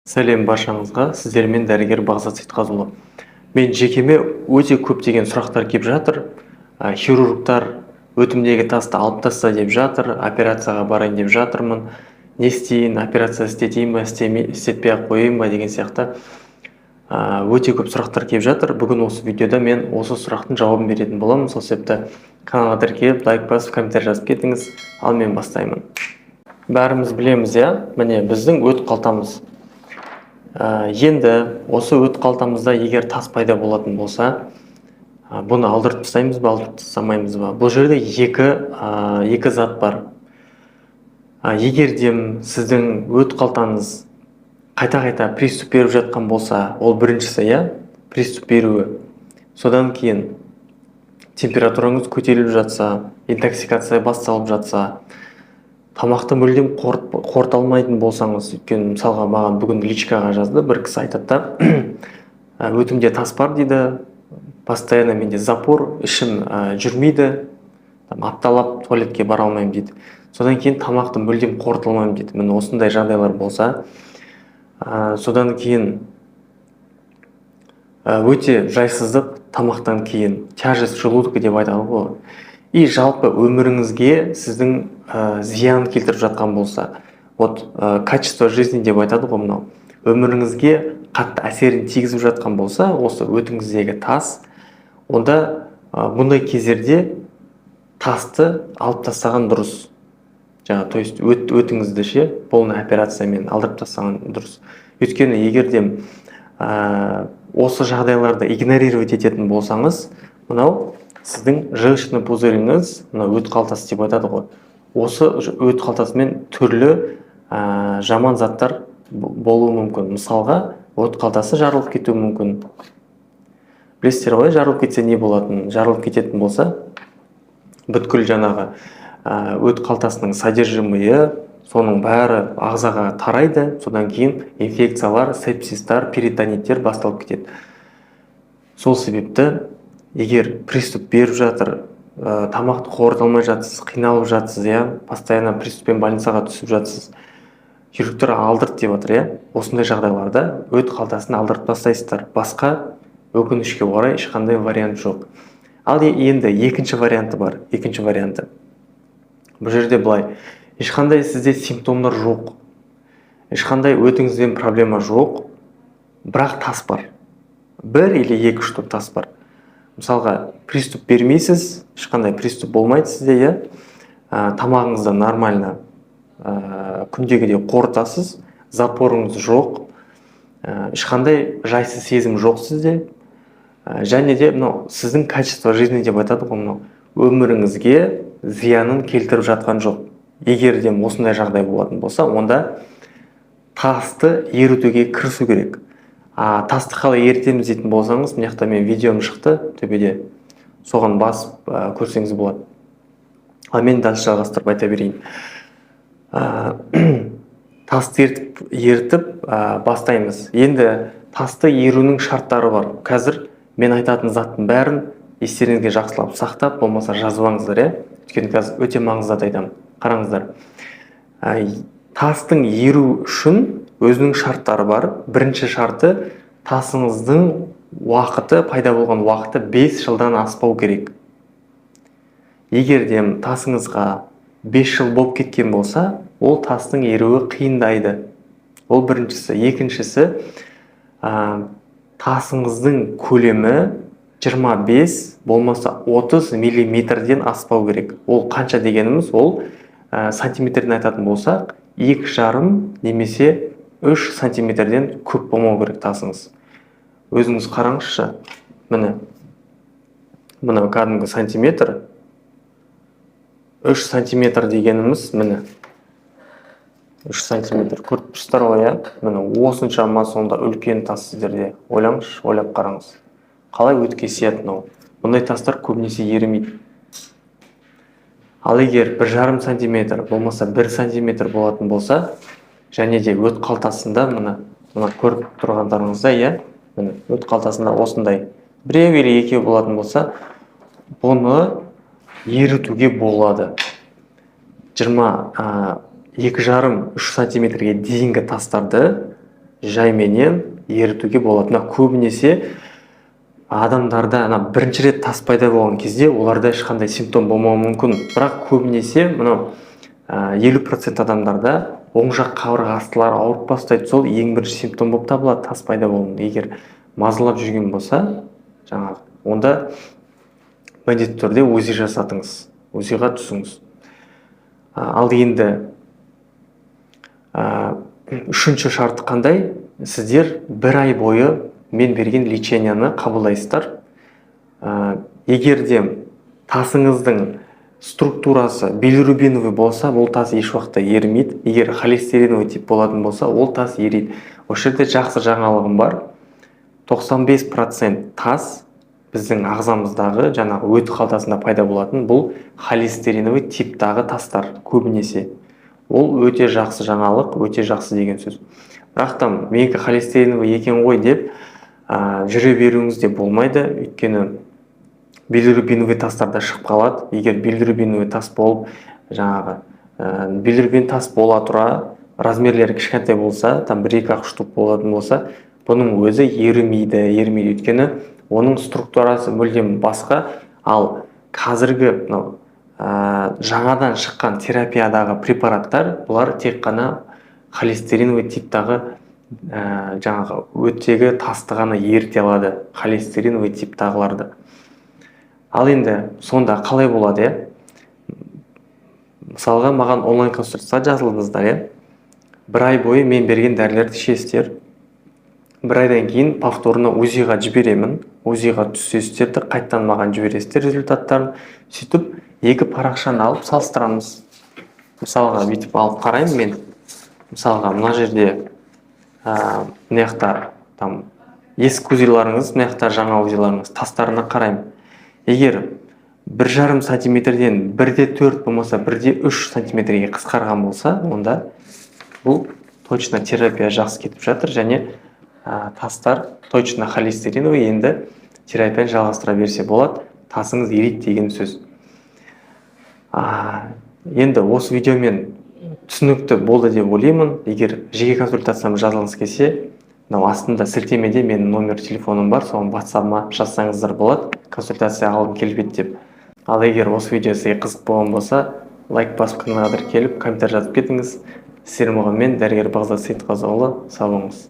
Сәлем баршаңызға! Сіздермен дәрігер Бағзат Сейтқазыұлы. Мен жекеме өте көптеген сұрақтар келіп жатыр. Хирургтар өтімдегі тасты алып таста деп жатыр, операцияға барайын деп жатырмын, не істейін, операция істетейін ба, істетпей ақ қояйын ба деген сияқты өте көп сұрақтар келіп жатыр. Бүгін осы видеода мен осы сұрақтың жауабын беретін боламын. Сол себепті каналға тіркеліп, лайк басып, комментарий жазып кетіңіз. Ал мен бастаймын. Бәріміз білеміз, иә, міне, біздің өт қалтамыз. Енді осы өт қалтамызда егер тас пайда болатын болса, бұны алдырып тастаймыз ба, алдырып тастамаймыз ба? Бұл жерде екі зат бар. Егер де сіздің өт қалтаңыз қайта-қайта приступ беріп жатқан болса, ол біріншісі, иә, приступ беруі. Содан кейін температураңыз көтеріліп жатса, интоксикация басталып жатса, тамақты мүлдем қорыта алмайтын болсаңыз. Өйткені, мысалға, маған бүгін личкаға жазды бір кісі, айтады да: «Өтімде тас бар, – дейді, – постоянно менде запор, ішім жүрмейді, там, апталап туалетке бара алмаймын, – дейді, – содан кейін тамақты мүлдем қорыта алмаймын», – дейді. Міне, осындай жағдайлар болса, содан кейін өте жайсыздық тамақтан кейін, тяжесть желудка деп айтады ғой, и жалпы өміріңізге сіздің зиян келтіріп жатқан болса, вот качество жизни деп айтады ғой, мынау өміріңізге қатты әсерін тигізіп жатқан болса осы өтіңіздегі тас, онда бұндай кездерде тасты алып тастаған дұрыс. Жаңа, то есть өтіңізді ше, полный операциямен алдырып тастаған дұрыс. Өйткені егер де осы жағдайларды игнорировать ететін болсаңыз, мынау сіздің желчный пузыріңіз, мынау өт қалтасы деп айтады ғой, осы өт қалтасымен түрлі жаман заттар болуы мүмкін. Мысалға, өт қалтасы жарылып кетуі мүмкін. Білесіздер ғой, жарылып кетсе не болатынын. Жарылып кететін болса, бүткіл жаңағы өт қалтасының содержимыйы, соның бәрі ағзаға тарайды. Содан кейін инфекциялар, сепсистар, перитониттер басталып кетеді. Сол себепті егер приступ беріп жатыр, тамақты қорыта алмай жатсыз, қиналып жатсыз, иә, постоянно приступпен больницаға түсіп жатсыз, хирургтар алдырт деп жатыр, иә, осындай жағдайларда өт қалтасын алдырып тастайсыздар. Басқа, өкінішке орай, ешқандай вариант жоқ. Ал енді екінші варианты бар. Екінші варианты бұл жерде былай: ешқандай сізде симптомдар жоқ, ешқандай өтіңізден проблема жоқ, бірақ тас бар, бір или екі штук тас бар. Мысалға, приступ бермейсіз, ешқандай приступ болмайды сізде, иә, тамағыңызды нормально, күндегідей қорытасыз, запорыңыз жоқ, ешқандай жайсыз сезім жоқ сізде, және де мынау сіздің качество жизни деп айтады ғой, мынау өміріңізге зиянын келтіріп жатқан жоқ. Егер де осындай жағдай болатын болса, онда тасты ерітуге кірісу керек. А тасты қалай ерітеміз дейтін болсаңыз, мына жақта менің видеом шықты төбеде, соған басып көрсеңіз болады. Ал мен дальше жалғастырып айта берейін. Тасты ерітіп бастаймыз. Енді тасты еруінің шарттары бар. Қазір мен айтатын заттың бәрін естеріңізге жақсылап сақтап, болмаса жазып алыңыздар, иә, өйткені қазір өте маңызды зат айтамын. Қараңыздар, тастың еру үшін өзінің шарттары бар. Бірінші шарты: тасыңыздың уақыты, пайда болған уақыты 5 жылдан аспау керек. Егер де тасыңызға 5 жыл болып кеткен болса, ол тастың еруі қиындайды. Ол біріншісі. Екіншісі, тасыңыздың көлемі 25 болмаса 30 миллиметрден аспау керек. Ол қанша дегеніміз? Ол сантиметрден айтатын болсақ, 2,5 немесе 3 сантиметрден көп болмау керек тасыңыз. Өзіңіз қараңызшы, міне, мынау кәдімгі сантиметр. 3 сантиметр дегеніміз, міне, 3 сантиметр, көріп тұрсыздар ғой, иә? Міне, осыншама. Сонда үлкен тас сіздерде. Ойлаңызшы, ойлап қараңыз, қалай өтке сияды мынау? Бұндай тастар көбінесе ерімейді. Ал егер 1,5 сантиметр болмаса 1 сантиметр болатын болса және де өт қалтасында, мына көріп тұрғандарыңыздай, иә, міне, өт қалтасында осындай біреу или екеу болатын болса, бұны ерітуге болады. 22,5-3 сантиметрге дейінгі тастарды Жайменен ерітуге болады. Мына көбінесе адамдарда ана бірінші рет тас пайда болған кезде оларда ешқандай симптом болмауы мүмкін, бірақ көбінесе мынау 50% адамдарда оң жақ қабырға астылары ауырып бастайды. Сол ең бірінші симптом болып табылады тас пайда болуының. Егер мазалап жүрген болса жаңағы, онда міндетті түрде УЗИ жасатыңыз, УЗИ-ға түсіңіз. Ал енді үшінші шарты қандай? Сіздер бір ай бойы мен берген лечение ні қабылдайсыздар. Егер де тасыңыздың структурасы билирубиновый болса, ол тас еш уақытта ерімейді. Егер холестериновый тип болатын болса, ол тас ериді. Осы жерде жақсы жаңалығым бар: 95% тас біздің ағзамыздағы жаңағы өт қалтасында пайда болатын бұл холестериновый типтағы тастар көбінесе. Ол өте жақсы жаңалық, өте жақсы деген сөз. Бірақ та менікі холестериновый екен ғой деп жүре беруіңіз де болмайды, өйткені билирубиновый тастар да шығып қалады. Егер билирубиновый тас болып, жаңағы билирубин тас бола тұра, размерлері кішкентай болса, там бір екі ақ штук болатын болса, бұның өзі ерімейді. Ерімейді, өйткені оның структурасы мүлдем басқа. Ал қазіргі мынау жаңадан шыққан терапиядағы препараттар, бұлар тек қана холестериновый типтағы жаңағы өттегі тасты ғана еріте алады, холестериновый типтағыларды. Ал енді сонда қалай болады, иә? Мысалға, маған онлайн консультацияға жазылдыңыздар, иә, бір ай бойы мен берген дәрілерді ішесіздер. Бір айдан кейін повторно УЗИ-ға жіберемін. УЗИ-ға түсесіздер де, қайтадан маған жібересіздер результаттарын. Сөйтіп екі парақшаны алып салыстырамыз. Мысалға, бүйтіп алып қараймын мен. Мысалға, мына жерде мына жақта там ескі УЗИ-ларыңыз, мына жақта жаңа УЗИ-ларыңыз. Тастарына қараймын. Егер 1,5 сантиметрден 1,4, болмаса 1,3 сантиметрге қысқарған болса, онда бұл точно терапия жақсы кетіп жатыр және тастар точно холестериновый, енді терапияны жалғастыра берсе болады, тасыңыз ериді деген сөз. Енді осы видеомен түсінікті болды деп ойлаймын. Егер жеке консультацияма жазылғыңыз келсе, мынау астында сілтемеде менің номер телефоным бар, соған ватсабыма жазсаңыздар болады, консультация алғым келіп еді деп. Ал егер осы видео сізге қызық болған болса, лайк басып, каналға тіркеліп, комментарий жазып кетіңіз. Сіздер болған мен, дәрігер Бағзат Сейітқазыұлы. Сау болыңыз.